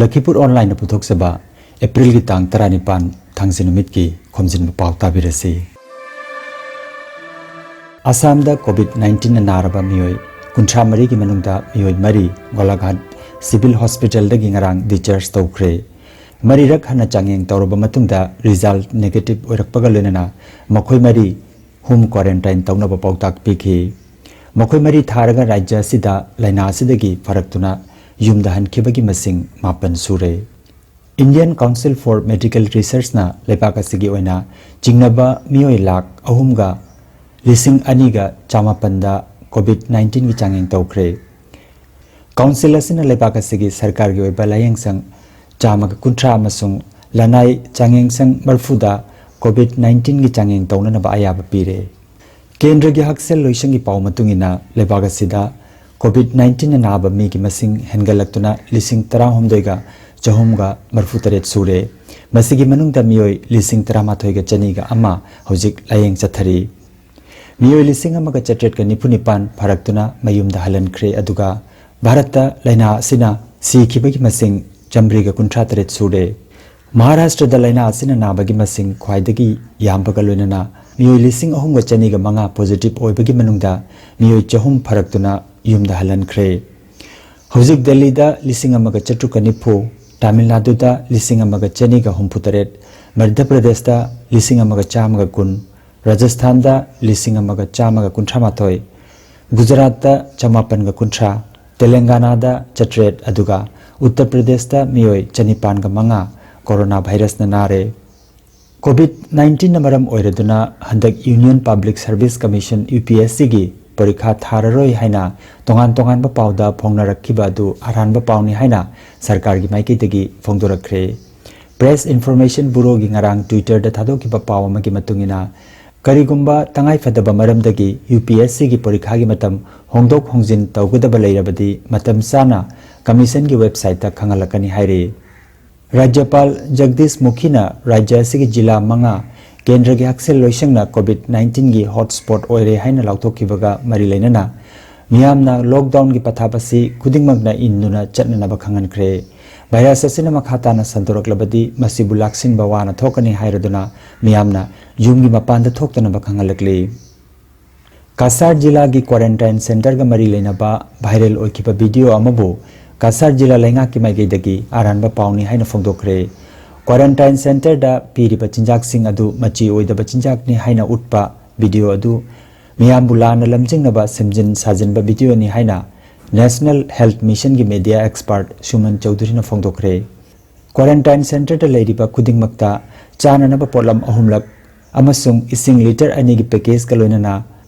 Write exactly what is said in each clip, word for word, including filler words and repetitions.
ꯂꯈꯤꯄꯨꯔ ꯑꯣꯟꯂꯥꯏꯟꯅ ꯄꯨꯊꯣꯛꯆꯕ ꯑꯦꯄ꯭ꯔꯤꯜꯒꯤ ꯇꯥꯡ ꯇꯔꯥꯅꯤꯄꯥꯟ, ꯊꯥꯡꯖ ꯅꯨꯃꯤꯠꯀꯤ ꯈꯣꯝꯖꯤꯟꯕ ꯄꯥꯎ ꯇꯥꯕꯤꯔꯁꯤ꯫ ꯑꯁꯥꯝꯗ ꯀꯣꯚꯤꯗ ꯅꯥꯏꯟꯇꯤꯟꯅ ꯅꯥꯔꯕ ꯃꯤꯑꯣꯏ ꯀꯨꯟꯊ꯭ꯔꯥ ꯃꯔꯤꯒꯤ ꯃꯅꯨꯡꯗ ꯃꯤꯑꯣꯏ ꯃꯔꯤ ꯒꯣꯂꯥꯘꯥꯠ ꯁꯤꯚꯤꯜ ꯍꯣꯁꯄꯤꯇꯥꯜꯗꯒꯤ ꯉꯔꯥꯡ discharge ꯇꯧꯈ꯭ꯔꯦ꯫ ꯃꯔꯤꯔꯛ ꯍꯟꯅ ꯆꯥꯡꯌꯦꯡ ꯇꯧꯔꯕ ꯃꯇꯨꯡꯗ result negative ꯑꯣꯏꯔꯛꯄꯒ ꯂꯣꯏꯅꯅ ꯃꯈꯣꯏ ꯃꯔꯤ home quarantine ꯇꯧꯅꯕ ꯄꯥꯎꯇꯥꯛ ꯄꯤꯈꯤ꯫ ꯃꯈꯣꯏ ꯃꯔꯤ ꯊꯥꯔꯒ ꯔꯥꯖ꯭ꯌ ꯑꯁꯤꯗ ꯂꯥꯏꯅꯥ ꯑꯁꯤꯗꯒꯤ ꯐꯔꯛꯇꯨꯅ ꯌꯨꯝꯗ ꯍꯟꯈꯤꯕꯒꯤ ꯃꯁꯤꯡ ꯃꯥꯄꯟ ꯁꯨꯔꯦ꯫ Indian Council for Medical Researchꯅ ꯂꯩꯕꯥꯛ ꯑꯁꯤꯒꯤ ꯑꯣꯏꯅ ꯆꯤꯡꯅꯕ ꯃꯤꯑꯣꯏ ꯂꯥꯈ ꯑꯍꯨꯝꯒ ꯂꯤꯁꯤꯡ ꯑꯅꯤꯒ ꯆꯥꯃꯥꯄꯟꯗ ꯀꯣꯚꯤꯗ ꯅꯥꯏꯟꯇꯤꯟꯒꯤ ꯆꯥꯡꯌꯦꯡ ꯇꯧꯈ꯭ꯔꯦ꯫ ꯀꯥꯎꯟꯁꯤꯜ ꯑꯁꯤꯅ ꯂꯩꯕꯥꯛ ꯑꯁꯤꯒꯤ ꯁꯔꯀꯥꯔꯒꯤ ꯑꯣꯏꯕ ꯂꯥꯌꯦꯡꯁꯪ ꯆꯥꯝꯃꯒ ꯀꯨꯟꯊ꯭ꯔꯥ ꯑꯃꯁꯨꯡ ꯂꯅꯥꯏ ꯆꯥꯡꯌꯦꯡꯁꯪ ꯃꯔꯤꯐꯨꯗ ꯀꯣꯚꯤꯗ ꯅꯥꯏꯟꯇꯤꯟꯒꯤ ꯆꯥꯡꯌꯦꯡ ꯇꯧꯅꯅꯕ ꯑꯌꯥꯕ ꯄꯤꯔꯦ꯫ ꯀꯦꯟꯗ꯭ꯔꯒꯤ ꯍꯛꯁꯦꯜ ꯂꯣꯏꯁꯪꯒꯤ ꯄꯥꯎ ꯃꯇꯨꯡ ꯏꯟꯅ, ꯂꯩꯕꯥꯛ ꯑꯁꯤꯗ ꯀꯣꯚꯤꯗ ꯅꯥꯏꯟꯇꯤꯟꯅ ꯅꯥꯕ ꯃꯤꯒꯤ ꯃꯁꯤꯡ ꯍꯦꯟꯒꯠꯂꯛꯇꯨꯅ ꯂꯤꯁꯤꯡ ꯇꯔꯥꯍꯨꯝꯗꯣꯏꯒ ꯆꯍꯨꯝꯒ ꯃꯔꯤꯐꯨꯇꯔꯦꯠ ꯁꯨꯔꯦ꯫ ꯃꯁꯤꯒꯤ ꯃꯅꯨꯡꯗ ꯃꯤꯑꯣꯏ ꯂꯤꯁꯤꯡ ꯇꯔꯥꯃꯥꯊꯣꯏꯒ ꯆꯅꯤꯒ ꯑꯃ ꯍꯧꯖꯤꯛ ꯂꯥꯌꯦꯡ ꯆꯠꯊꯔꯤ꯫ ꯃꯤꯑꯣꯏ ꯂꯤꯁꯤꯡ ꯑꯃꯒ ꯆꯥꯇ꯭ꯔꯦꯠꯀ ꯅꯤꯐꯨ ꯅꯤꯄꯥꯟ ꯐꯔꯛꯇꯨꯅ ꯃꯌꯨꯝꯗ ꯍꯜꯍꯟꯈ꯭ꯔꯦ, ꯑꯗꯨꯒ ꯚꯥꯔꯠꯇ ꯂꯥꯏꯅꯥ ꯑꯁꯤꯅ ꯁꯤꯈꯤꯕꯒꯤ ꯃꯁꯤꯡ ꯆꯥꯃꯔꯤꯒ ꯀꯨꯟꯊ꯭ꯔꯥ ꯇꯔꯦꯠ ꯁꯨꯔꯦ꯫ ꯃꯍꯥꯔꯥꯁꯇ꯭ꯔꯗ ꯂꯥꯏꯅꯥ ꯑꯁꯤꯅ ꯅꯥꯕꯒꯤ ꯃꯁꯤꯡ ꯈ꯭ꯋꯥꯏꯗꯒꯤ ꯌꯥꯝꯕꯒ ꯂꯣꯏꯅꯅ ꯃꯤꯑꯣꯏ ꯂꯤꯁꯤꯡ ꯑꯍꯨꯝꯒ ꯆꯅꯤꯒ ꯃꯉꯥ positive ꯑꯣꯏꯕꯒꯤ ꯃꯅꯨꯡꯗ ꯃꯤꯑꯣꯏ ꯆꯍꯨꯝ ꯐꯔꯛꯇꯨꯅ ꯌꯨꯝꯗ ꯍꯜꯍꯟꯈ꯭ꯔꯦ꯫ ꯍꯧꯖꯤꯛ ꯗꯦꯜꯂꯤꯗ ꯂꯤꯁꯤꯡ ꯑꯃꯒ ꯆꯥꯇ꯭ꯔꯨꯛꯀ ꯅꯤꯐꯨ, ꯇꯥꯃꯤꯜ ꯅꯥꯗꯨꯗ ꯂꯤꯁꯤꯡ ꯑꯃꯒ ꯆꯅꯤꯒ ꯍꯨꯝꯐꯨꯇꯔꯦꯠ, ꯃꯙ꯭ꯌ ꯄ꯭ꯔꯗꯦꯁꯇ ꯂꯤꯁꯤꯡ ꯑꯃꯒ ꯆꯥꯝꯃꯒ ꯀꯨꯟ, ꯔꯥꯖꯁꯊꯥꯟꯗ ꯂꯤꯁꯤꯡ ꯑꯃꯒ ꯆꯥꯝꯃꯒ ꯀꯨꯟꯊ꯭ꯔꯥ ꯃꯥꯊꯣꯏ, ꯒꯨꯖꯔꯥꯠꯇ ꯆꯃꯥꯄꯟꯒ ꯀꯨꯟꯊ꯭ꯔꯥ, ꯇꯦꯂꯪꯒꯥꯅꯥꯗ ꯆꯥꯇ꯭ꯔꯦꯠ, ꯑꯗꯨꯒ ꯎꯠꯇꯔ ꯄ꯭ꯔꯗꯦꯁꯇ ꯃꯤꯑꯣꯏ ꯆꯅꯤꯄꯥꯟꯒ ꯃꯉꯥ ꯀꯣꯔꯣꯅꯥ ꯚꯥꯏꯔꯁꯅ ꯅꯥꯔꯦ꯫ ꯀꯣꯚꯤꯗ ꯅꯥꯏꯟꯇꯤꯟꯅ ꯃꯔꯝ ꯑꯣꯏꯔꯗꯨꯅ ꯍꯟꯗꯛ Union Public Service Commission, UPSCꯒꯤ ꯄꯔꯤꯈꯥ ꯊꯥꯔꯔꯣꯏ ꯍꯥꯏꯅ ꯇꯣꯉꯥꯟ ꯇꯣꯉꯥꯟꯕ ꯄꯥꯎꯗ ꯐꯣꯡꯅꯔꯛꯈꯤꯕ ꯑꯗꯨ ꯑꯔꯥꯟꯕ ꯄꯥꯎꯅꯤ ꯍꯥꯏꯅ ꯁꯔꯀꯥꯔꯒꯤ ꯃꯥꯏꯀꯩꯗꯒꯤ ꯐꯣꯡꯗꯣꯔꯛꯈ꯭ꯔꯦ꯫ Press Information Bureauꯒꯤ ꯉꯔꯥꯡ Twitterꯗ ꯊꯥꯗꯣꯛꯈꯤꯕ ꯄꯥꯎ ꯑꯃꯒꯤ ꯃꯇꯨꯡ ꯏꯟꯅ, ꯀꯔꯤꯒꯨꯝꯕ ꯇꯉꯥꯏꯐꯗꯕ ꯃꯔꯝꯗꯒꯤ UPSCꯒꯤ ꯄꯔꯤꯈꯥꯒꯤ ꯃꯇꯝ ꯍꯣꯡꯗꯣꯛ ꯍꯣꯡꯖꯤꯟ ꯇꯧꯒꯗꯕ ꯂꯩꯔꯕꯗꯤ ꯃꯇꯝ ꯆꯥꯅ commissionꯒꯤ websiteꯇ ꯈꯪꯍꯜꯂꯛꯀꯅꯤ ꯍꯥꯏꯔꯤ꯫ ꯔꯥꯖ꯭ꯌꯄꯥꯜ ꯖꯒꯗꯤꯁ ꯃꯨꯈꯤꯅ ꯔꯥꯖ꯭ꯌ ꯑꯁꯤꯒꯤ ꯖꯤꯂꯥ ꯃꯉꯥ ꯀꯦꯟꯗ꯭ꯔꯒꯤ ꯍꯛꯁꯦꯜ ꯂꯣꯏꯁꯪꯅ ꯀꯣꯚꯤꯗ ꯅꯥꯏꯟꯇꯤꯟꯒꯤ hotspot ꯑꯣꯏꯔꯦ ꯍꯥꯏꯅ ꯂꯥꯎꯊꯣꯛꯈꯤꯕꯒ ꯃꯔꯤ ꯂꯩꯅꯅ ꯃꯤꯌꯥꯝꯅ lockdownꯒꯤ ꯄꯊꯥꯞ ꯑꯁꯤ ꯈꯨꯗꯤꯡꯃꯛꯅ ꯏꯟꯗꯨꯅ ꯆꯠꯅꯅꯕ ꯈꯪꯍꯟꯈ꯭ꯔꯦ꯫ ꯚꯥꯏꯔꯁ ꯑꯁꯤꯅ ꯃꯈꯥ ꯇꯥꯅ ꯁꯟꯗꯣꯔꯛꯂꯕꯗꯤ ꯃꯁꯤꯕꯨ ꯂꯥꯛꯁꯤꯟꯕ ꯋꯥꯅ ꯊꯣꯛꯀꯅꯤ ꯍꯥꯏꯔꯗꯨꯅ ꯃꯤꯌꯥꯝꯅ ꯌꯨꯝꯒꯤ ꯃꯄꯥꯟꯗ ꯊꯣꯛꯇꯅꯕ ꯈꯪꯍꯜꯂꯛꯂꯤ꯫ ꯀꯁꯥꯔ ꯖꯤꯂꯥꯒꯤ quarantine centreꯒ ꯃꯔꯤ ꯂꯩꯅꯕ viral ꯑꯣꯏꯈꯤꯕ video ꯑꯃꯕꯨ ꯀꯁꯥꯔ ꯖꯤꯂꯥ ꯂꯩꯉꯥꯛꯀꯤ ꯃꯥꯏꯀꯩꯗꯒꯤ ꯑꯔꯥꯟꯕ ꯄꯥꯎꯅꯤ ꯍꯥꯏꯅ ꯐꯣꯡꯗꯣꯛꯈ꯭ꯔꯦ꯫ Quarantine centreꯗ ꯄꯤꯔꯤꯕ ꯆꯤꯟꯖꯥꯛꯁꯤꯡ ꯑꯗꯨ ꯃꯆꯤ ꯑꯣꯏꯗꯕ ꯆꯤꯟꯖꯥꯛꯅꯤ ꯍꯥꯏꯅ ꯎꯠꯄ video ꯑꯗꯨ ꯃꯤꯌꯥꯝꯕꯨ ꯂꯥꯟꯅ ꯂꯝꯖꯤꯡꯅꯕ ꯁꯦꯝꯖꯤꯟ ꯁꯥꯖꯤꯟꯕ videoꯅꯤ ꯍꯥꯏꯅ National Health Missionꯒꯤ media expert ꯁꯨꯃꯟ ꯆꯧꯙꯨꯔꯤꯅ ꯐꯣꯡꯗꯣꯛꯈ꯭ꯔꯦ꯫ Quarantine centreꯗ ꯂꯩꯔꯤꯕ ꯈꯨꯗꯤꯡꯃꯛꯇ ꯆꯥꯅꯅꯕ ꯄꯣꯠꯂꯝ ꯑꯍꯨꯝꯂꯛ ꯑꯃꯁꯨꯡ ꯏꯁꯤꯡ litre ꯑꯅꯤꯒꯤ packageꯀ ꯂꯣꯏꯅꯅ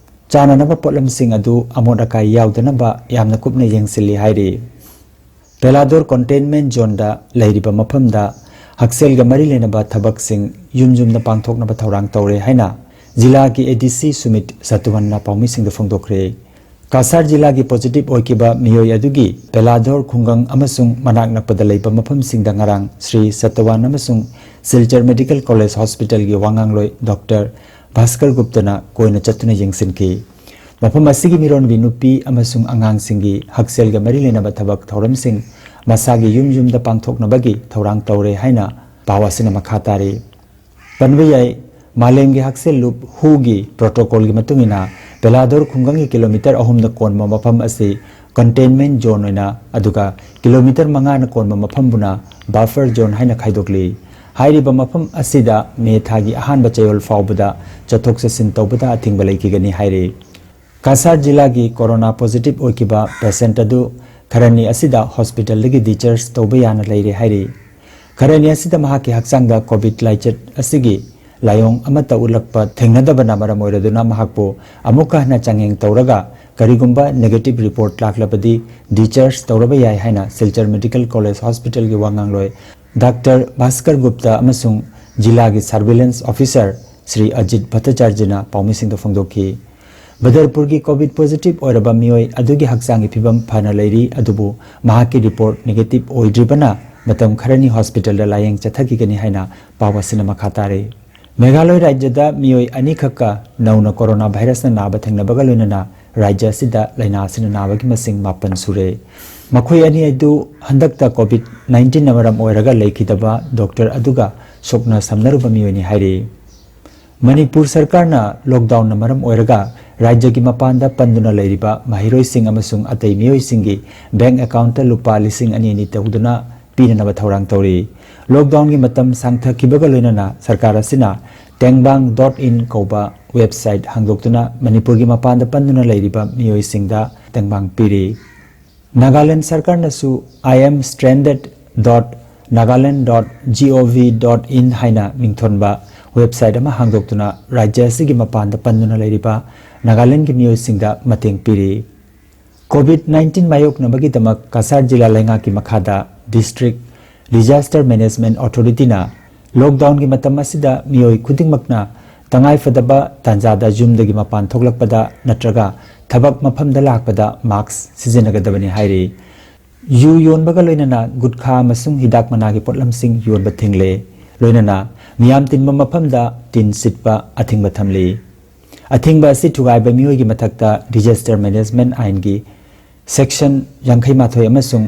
ꯆꯥꯅꯅꯕ ꯄꯣꯠꯂꯝꯁꯤꯡ ꯑꯗꯨ ꯑꯃꯣꯠ ꯑꯀꯥꯏ ꯌꯥꯎꯗꯅꯕ ꯌꯥꯝꯅ ꯀꯨꯞꯅ ꯌꯦꯡꯁꯤꯜꯂꯤ ꯍꯥꯏꯔꯤ꯫ ꯄꯦꯂꯥꯗꯣꯔ containment zoneꯗ ꯂꯩꯔꯤꯕ ꯃꯐꯝꯗ ꯍꯛꯁꯦꯜꯒ ꯃꯔꯤ ꯂꯩꯅꯕ ꯊꯕꯛꯁꯤꯡ ꯌꯨꯝ ꯌꯨꯝꯗ ꯄꯥꯡꯊꯣꯛꯅꯕ ꯊꯧꯔꯥꯡ ꯇꯧꯔꯦ ꯍꯥꯏꯅ ꯖꯤꯂꯥꯒꯤ ADC ꯁꯨꯃꯤꯠ ꯁꯇꯋꯥꯟꯅ ꯄꯥꯎꯃꯤꯁꯤꯡꯗ ꯐꯣꯡꯗꯣꯛꯈ꯭ꯔꯦ꯫ ꯀꯁꯥꯔ ꯖꯤꯂꯥꯒꯤ positive ꯑꯣꯏꯈꯤꯕ ꯃꯤꯑꯣꯏ ꯑꯗꯨꯒꯤ ꯄꯦꯂꯥꯗꯣꯔ ꯈꯨꯡꯒꯪ ꯑꯃꯁꯨꯡ ꯃꯅꯥꯛ ꯅꯛꯄꯗ ꯂꯩꯕ ꯃꯐꯝꯁꯤꯡꯗ ꯉꯔꯥꯡ ꯁ꯭ꯔꯤ ꯁꯇꯋꯥꯟ ꯑꯃꯁꯨꯡ Silchar Medical College Hospitalꯒꯤ ꯋꯥꯉꯥꯡꯂꯣꯏ doctor Bhaskar ꯒꯨꯞꯇꯅ ꯀꯣꯏꯅ ꯆꯠꯇꯨꯅ ꯌꯦꯡꯁꯤꯟꯈꯤ꯫ ꯃꯐꯝ ꯑꯁꯤꯒꯤ ꯃꯤꯔꯣꯟꯕꯤ ꯅꯨꯄꯤ ꯑꯃꯁꯨꯡ ꯑꯉꯥꯡꯁꯤꯡꯒꯤ ꯍꯛꯁꯦꯜꯒ ꯃꯔꯤ ꯂꯩꯅꯕ ꯊꯕꯛ ꯊꯧꯔꯝꯁꯤꯡ ꯃꯁꯥꯒꯤ ꯌꯨꯝ ꯌꯨꯝꯗ ꯄꯥꯡꯊꯣꯛꯅꯕꯒꯤ ꯊꯧꯔꯥꯡ ꯇꯧꯔꯦ ꯍꯥꯏꯅ ꯄꯥꯎ ꯑꯁꯤꯅ ꯃꯈꯥ ꯇꯥꯔꯤ꯫ ꯄꯟꯕ ꯌꯥꯏ, ꯃꯥꯂꯦꯝꯒꯤ ꯍꯛꯁꯦꯜ ꯂꯨꯞ WHOꯒꯤ protocolꯒꯤ ꯃꯇꯨꯡ ꯏꯟꯅ ꯄꯦꯂꯥꯗꯣꯔ ꯈꯨꯡꯒꯪꯒꯤ kilometre ꯑꯍꯨꯝꯅ ꯀꯣꯟꯕ ꯃꯐꯝ ꯑꯁꯤ containment zone ꯑꯣꯏꯅ, ꯑꯗꯨꯒ kilometre ꯃꯉꯥꯅ ꯀꯣꯟꯕ ꯃꯐꯝꯕꯨꯅ buffer zone ꯍꯥꯏꯅ ꯈꯥꯏꯗꯣꯛꯂꯤ꯫ ꯍꯥꯏꯔꯤꯕ ꯃꯐꯝ ꯑꯁꯤꯗ ꯃꯦ ꯊꯥꯒꯤ ꯑꯍꯥꯟꯕ ꯆꯌꯣꯜ ꯐꯥꯎꯕꯗ ꯆꯠꯊꯣꯛ ꯆꯠꯁꯤꯟ ꯇꯧꯕꯗ ꯑꯊꯤꯡꯕ ꯂꯩꯈꯤꯒꯅꯤ ꯍꯥꯏꯔꯤ꯫ ꯀꯁꯥꯔ ꯖꯤꯂꯥꯒꯤ corona positive ꯑꯣꯏꯈꯤꯕ patient ꯑꯗꯨ ꯈꯔꯅꯤ ꯑꯁꯤꯗ hospitalꯗꯒꯤ discharge ꯇꯧꯕ ꯌꯥꯅ ꯂꯩꯔꯦ ꯍꯥꯏꯔꯤ꯫ ꯈꯔꯅꯤ ꯑꯁꯤꯗ ꯃꯍꯥꯛꯀꯤ ꯍꯛꯆꯥꯡꯗ COVID ꯂꯥꯏꯆꯠ ꯑꯁꯤꯒꯤ ꯂꯥꯏꯑꯣꯡ ꯑꯃꯠꯇ ꯎꯠꯂꯛꯄ ꯊꯦꯡꯅꯗꯕꯅ ꯃꯔꯝ ꯑꯣꯏꯔꯗꯨꯅ ꯃꯍꯥꯛꯄꯨ ꯑꯃꯨꯛꯀ ꯍꯟꯅ ꯆꯥꯡꯌꯦꯡ ꯇꯧꯔꯒ ꯀꯔꯤꯒꯨꯝꯕ negative report ꯂꯥꯛꯂꯕꯗꯤ discharge ꯇꯧꯔꯕ ꯌꯥꯏ ꯍꯥꯏꯅ Silchar Medical College Hospitalꯒꯤ ꯋꯥꯉꯥꯡꯂꯣꯏ doctor Bhaskar Gupta ꯑꯃꯁꯨꯡ ꯖꯤꯂꯥꯒꯤ surveillance officer ꯁ꯭ꯔꯤ ꯑꯖꯤꯠ ꯚꯠꯇꯆꯥꯔꯖꯤꯅ ꯄꯥꯎꯃꯤꯁꯤꯡꯗ ꯐꯣꯡꯗꯣꯛꯈꯤ꯫ ꯕꯗꯔꯄꯨꯔꯒꯤ COVID positive ꯑꯣꯏꯔꯕ ꯃꯤꯑꯣꯏ ꯑꯗꯨꯒꯤ ꯍꯛꯆꯥꯡꯒꯤ ꯐꯤꯕꯝ ꯐꯅ ꯂꯩꯔꯤ, ꯑꯗꯨꯕꯨ ꯃꯍꯥꯛꯀꯤ report negative ꯑꯣꯏꯗ꯭ꯔꯤꯕꯅ ꯃꯇꯝ ꯈꯔꯅꯤ hospitalꯗ ꯂꯥꯌꯦꯡ ꯆꯠꯊꯈꯤꯒꯅꯤ ꯍꯥꯏꯅ ꯄꯥꯎ ꯑꯁꯤꯅ ꯃꯈꯥ ꯇꯥꯔꯤ꯫ ꯃꯦꯘꯥꯂꯣꯏ ꯔꯥꯖ꯭ꯌꯗ ꯃꯤꯑꯣꯏ ꯑꯅꯤꯈꯛꯀ ꯅꯧꯅ corona virusꯅ ꯅꯥꯕ ꯊꯦꯡꯅꯕꯒ ꯂꯣꯏꯅꯅ ꯔꯥꯖ꯭ꯌ ꯑꯁꯤꯗ ꯂꯥꯏꯅꯥ ꯑꯁꯤꯅ ꯅꯥꯕꯒꯤ ꯃꯁꯤꯡ ꯃꯥꯄꯟ ꯁꯨꯔꯦ꯫ ꯃꯈꯣꯏ ꯑꯅꯤ ꯑꯗꯨ ꯍꯟꯗꯛꯇ ꯀꯣꯚꯤꯗ ꯅꯥꯏꯟꯇꯤꯟꯅ ꯃꯔꯝ ꯑꯣꯏꯔꯒ ꯂꯩꯈꯤꯗꯕ ꯗꯣꯛꯇꯔ ꯑꯗꯨꯒ ꯁꯣꯛꯅ ꯁꯝꯅꯔꯨꯕ ꯃꯤꯑꯣꯏꯅꯤ ꯍꯥꯏꯔꯤ꯫ ꯃꯅꯤꯄꯨꯔ ꯁꯔꯀꯥꯔꯅ ꯂꯣꯛꯗꯥꯎꯟꯅ ꯃꯔꯝ ꯑꯣꯏꯔꯒ ꯔꯥꯖ꯭ꯌꯒꯤ ꯃꯄꯥꯟꯗ ꯄꯟꯗꯨꯅ ꯂꯩꯔꯤꯕ ꯃꯍꯩꯔꯣꯏꯁꯤꯡ ꯑꯃꯁꯨꯡ ꯑꯇꯩ ꯃꯤꯑꯣꯏꯁꯤꯡꯒꯤ ꯕꯦꯡꯛ ꯑꯦꯀꯥꯎꯟꯠꯇ ꯂꯨꯄꯥ ꯂꯤꯁꯤꯡ ꯑꯅꯤ ꯑꯅꯤ ꯇꯧꯗꯨꯅ ꯄꯤꯅꯅꯕ ꯊꯧꯔꯥꯡ ꯇꯧꯔꯤ꯫ ꯂꯣꯛꯗꯥꯎꯟꯒꯤ ꯃꯇꯝ ꯁꯥꯡꯊꯈꯤꯕꯒ ꯂꯣꯏꯅꯅ ꯁꯔꯀꯥꯔ ꯑꯁꯤꯅ ꯇꯦꯡꯕꯥꯡ ꯗꯣꯠ ꯏꯟ ꯀꯧꯕ ꯋꯦꯕꯁꯥꯏꯠ ꯍꯥꯡꯗꯣꯛꯇꯨꯅ ꯃꯅꯤꯄꯨꯔꯒꯤ ꯃꯄꯥꯟꯗ ꯄꯟꯗꯨꯅ ꯂꯩꯔꯤꯕ ꯃꯤꯑꯣꯏꯁꯤꯡꯗ ꯇꯦꯡꯕꯥꯡ ꯄꯤꯔꯤ꯫ ꯅꯥꯒꯥꯂꯦꯟꯗ ꯁꯔꯀꯥꯔꯅꯁꯨ I am stranded dot nagaland dot gov dot in ꯍꯥꯏꯅ ꯃꯤꯡꯊꯣꯟꯕ ꯋꯦꯕꯁꯥꯏꯠ ꯑꯃ ꯍꯥꯡꯗꯣꯛꯇꯨꯅ ꯔꯥꯖ꯭ꯌ ꯑꯁꯤꯒꯤ ꯃꯄꯥꯟꯗ ꯄꯟꯗꯨꯅ ꯂꯩꯔꯤꯕ ꯅꯥꯒꯥꯂꯦꯟꯗꯒꯤ ꯃꯤꯑꯣꯏꯁꯤꯡꯗ ꯃꯇꯦꯡ ꯄꯤꯔꯤ꯫ ꯀꯣꯚꯤꯗ ꯅꯥꯏꯟꯇꯤꯟ ꯃꯥꯌꯣꯛꯅꯕꯒꯤꯗꯃꯛ ꯀꯁꯥꯔ ꯖꯤꯂꯥ ꯂꯩꯉꯥꯛꯀꯤ ꯃꯈꯥꯗ ꯗꯤꯁꯇ꯭ꯔꯤꯛ ꯗꯤꯖꯥꯁꯇꯔ ꯃꯦꯅꯦꯖꯃꯦꯟꯠ ꯑꯣꯊꯣꯔꯤꯇꯤꯅ ꯂꯣꯛꯗꯥꯎꯟꯒꯤ ꯃꯇꯝ ꯑꯁꯤꯗ ꯃꯤꯑꯣꯏ ꯈꯨꯗꯤꯡꯃꯛꯅ ꯇꯉꯥꯏꯐꯗꯕ ꯇꯥꯟꯖꯥꯗ ꯌꯨꯝꯗꯒꯤ ꯃꯄꯥꯟ ꯊꯣꯛꯂꯛꯄꯗ ꯅꯠꯇ꯭ꯔꯒ ꯊꯕꯛ ꯃꯐꯝꯗ ꯂꯥꯛꯄꯗ ꯃꯥꯁ꯭ꯛ ꯁꯤꯖꯤꯟꯅꯒꯗꯕꯅꯤ ꯍꯥꯏꯔꯤ꯫ ꯌꯨ ꯌꯣꯟꯕꯒ ꯂꯣꯏꯅꯅ ꯒꯨꯠꯈꯥ ꯑꯃꯁꯨꯡ ꯍꯤꯗꯥꯛ ꯃꯅꯥꯒꯤ ꯄꯣꯠꯂꯝꯁꯤꯡ ꯌꯣꯟꯕ ꯊꯤꯡꯂꯦ꯫ ꯂꯣꯏꯅꯅ ꯃꯤꯌꯥꯝ ꯇꯤꯟꯕ ꯃꯐꯝꯗ ꯇꯤꯟ ꯁꯤꯠꯄ ꯑꯊꯤꯡꯕ ꯊꯝꯂꯤ꯫ ꯑꯊꯤꯡꯕ ꯑꯁꯤ ꯊꯨꯒꯥꯏꯕ ꯃꯤꯑꯣꯏꯒꯤ ꯃꯊꯛꯇ ꯗꯤꯖꯥꯁꯇꯔ ꯃꯦꯅꯦꯖꯃꯦꯟꯠ ꯑꯥꯏꯟꯒꯤ ꯁꯦꯛꯁꯟ ꯌꯥꯡꯈꯩ ꯃꯥꯊꯣꯏ ꯑꯃꯁꯨꯡ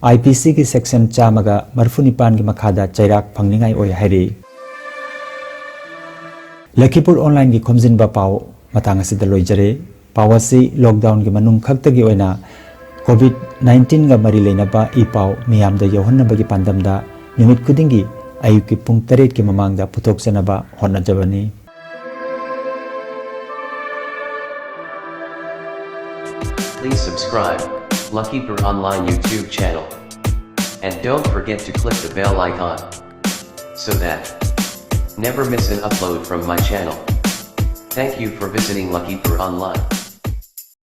ꯑꯥꯏ ꯄꯤ ꯁꯤꯒꯤ ꯁꯦꯛꯁꯟ ꯆꯥꯝꯃꯒ ꯃꯔꯤꯐꯨ ꯅꯤꯄꯥꯟꯒꯤ ꯃꯈꯥꯗ ꯆꯩꯔꯥꯛ ꯐꯪꯅꯤꯡꯉꯥꯏ ꯑꯣꯏ ꯍꯥꯏꯔꯤ꯫ ꯂꯈꯤꯄꯨꯔ ꯑꯣꯟꯂꯥꯏꯟꯒꯤ ꯈꯣꯝꯖꯤꯟꯕ ꯄꯥꯎ ꯃꯇꯥꯡ ꯑꯁꯤꯗ ꯂꯣꯏꯖꯔꯦ꯫ ꯄꯥꯎ ꯑꯁꯤ ꯂꯣꯛꯗꯥꯎꯟꯒꯤ ꯃꯅꯨꯡ ꯈꯛꯇꯒꯤ ꯑꯣꯏꯅ ꯀꯣꯚꯤꯗ ꯅꯥꯏꯟꯇꯤꯟꯒ ꯃꯔꯤ ꯂꯩꯅꯕ ꯏ ꯄꯥꯎ ꯃꯤꯌꯥꯝꯗ ꯌꯧꯍꯟꯅꯕꯒꯤ ꯄꯥꯟꯗꯝꯗ ꯅꯨꯃꯤꯠ ꯈꯨꯗꯤꯡꯒꯤ ꯑꯌꯨꯛꯀꯤ ꯄꯨꯡ ꯇꯔꯦꯠꯀꯤ ꯃꯃꯥꯡꯗ ꯄꯨꯊꯣꯛꯆꯅꯕ ꯍꯣꯠꯅꯖꯕꯅꯤ꯫ Please subscribe Lucky for Online YouTube channel. And don't forget to click the bell icon so that never miss an upload from my channel. Thank you for visiting Lucky for Online.